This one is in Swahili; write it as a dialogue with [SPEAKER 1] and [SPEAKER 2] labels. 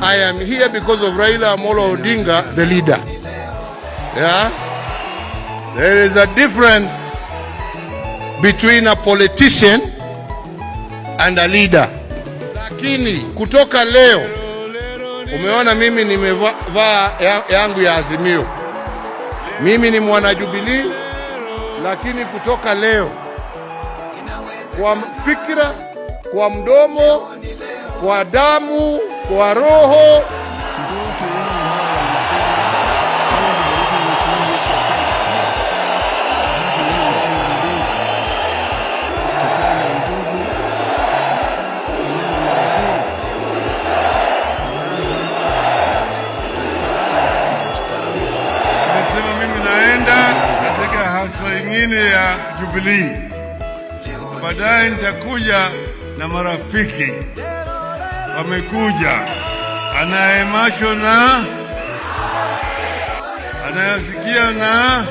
[SPEAKER 1] I am here because of Raila Amolo Odinga, the leader. Yeah? There is a difference between a politician and a leader. Lakini kutoka leo umeona mimi nimevaa yangu ya Azimio. Mimi ni mwana Jubilee, lakini kutoka leo kwa fikra, kwa mdomo, kwa damu, kwa roho.
[SPEAKER 2] Ndoto yangu mara walisema Mungu bariki nchi hii yetu ya Kenya. Hadi leo ndani ya mdozi tukae na undugu, amani na uhuru, raha, tupate na ustawi.
[SPEAKER 3] Nimesema mimi naenda katika hafla ingine ya Jubilee, baadaye nitakuja na marafiki wamekuja, anaye macho na anayasikia na